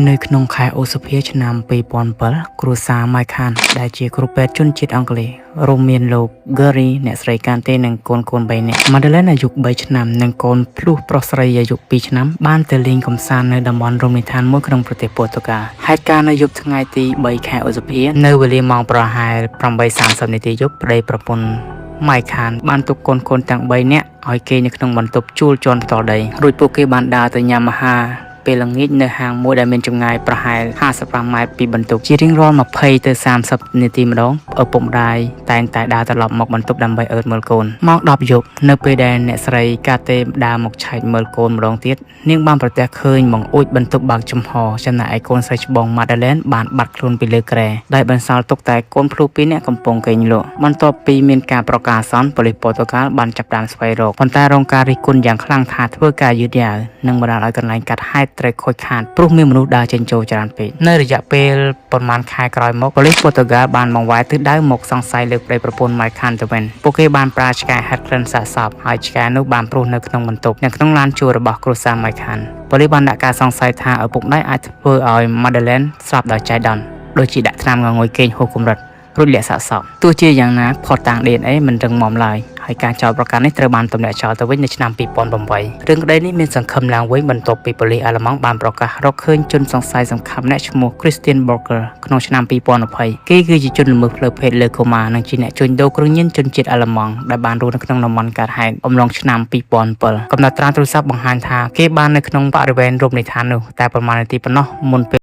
នៅក្នុងខែឧសភាឆ្នាំ2007គ្រួសារម៉ៃខានដែលជាគ្រូពេទ្យជនជាតិអង់គ្លេសរួមមានលោក Gary អ្នកស្រីកានតេនិងកូនៗ3នាក់ Madeleine អាយុ3ឆ្នាំនិងកូនភ្លោះប្រុសស្រីអាយុ2ឆ្នាំបានទៅលេងកម្សាន្តនៅតំបន់រមណីយដ្ឋានមួយក្នុងប្រទេសប៉ូទុយហ្គាល់ហេតុការណ៍នៅយប់ថ្ងៃទី3ខែឧសភានៅវេលាម៉ោងប្រហែល8:30នាទីយប់ប្តីប្រពន្ធម៉ៃខានបានទុកកូនៗទាំង3នាក់ឲ្យគេងនៅក្នុងបន្ទប់ជួលជាន់ផ្ទាល់ដីរួចពួកគេបានដើរទៅញ៉ាំអាហារពេលល្ងាចនៅហាងមួយដែលមានចម្ងាយប្រហែល55ម៉ែត្រពីបន្ទប់ជារៀងរាល់20ទៅ30នាទីម្ដងឪពុកម្ដាយតែងតែដើរត្រឡប់មកបន្ទប់ដើម្បីអើតមើលកូនម៉ោង10យប់នៅពេលដែលអ្នកស្រីកាតេដើរមកឆែកមើលកូនម្ដងទៀតនាងបានប្រទះឃើញបង្អួចបន្ទប់បើកចំហចំណែកឯកូនស្រីច្បងម៉ាដាឡែនបានបាត់ខ្លួនពីលើគ្រែដែលបន្សល់ទុកតែកូនភ្លោះពីរនាក់កំពុងគេងលក់បន្ទាប់ពីមានការប្រកាសអាសន្នប៉ូលីសប៉ូទុយហ្គាល់បានចាប់ផ្ដើមស្វែងរកប៉ុន្តែរងការរិះគន់យ៉ាងខ្លាំងថាធ្វើការយឺតយ៉ាវនិងបណ្ដាលឲ្យកន្លែងកាត់ហេតុត្រូវខូចខាតព្រោះមានមនុស្សដើរចេញចូលច្រើនពេកនៅរយៈពេលប្រមាណខែក្រោយមកប៉ូលីសប៉ូទុយហ្គាល់បានបង្វែរទិសដៅមកសង្ស័យលើប្តីប្រពន្ធម៉ៃខានទៅវិញពួកគេបានប្រើឆ្កែហិតក្លិនសាកសពហើយឆ្កែនោះបានព្រុសនៅក្នុងបន្ទប់នៅក្នុងឡានជួលរបស់គ្រួសារម៉ៃខានប៉ូលីសបានដាក់ការសង្ស័យថាឪពុកម្ដាយអាចធ្វើឲ្យម៉ាដាឡែនស្លាប់ដោយចៃដន្យដូចជាដាក់ថ្នាំងងុយគេងហួសកម្រិតរួចលាក់សាកសពទោះជាយ៉ាងណាភស្តុតាង DNA មិនរឹងមាំឡើយហើយការចោទប្រកាន់នេះត្រូវបានទម្លាក់ចោលទៅវិញនៅឆ្នាំ2008រឿងក្តីនេះមានសង្ឃឹមឡើងវិញបន្ទាប់ពីប៉ូលីសអាល្លឺម៉ង់បានប្រកាសរកឃើញជនសង្ស័យសំខាន់ម្នាក់ឈ្មោះ Christian Borger ក្នុងឆ្នាំ2020គេគឺជាជនល្មើសផ្លូវភេទលើកុមារនិងជាអ្នកជួញដូរគ្រឿងញៀនជនជាតិអាល្លឺម៉ង់ដែលបានរស់នៅក្នុងតំបន់កើតហេតុអំឡុងឆ្នាំ2007កំណត់ត្រាទូរស័ព្ទបង្ហាញថាគេបាននៅក្នុងបរិវេណរមណីយដ្ឋាននោះតែប្រមាណនាទីប៉ុណ្ណោះមុនពេល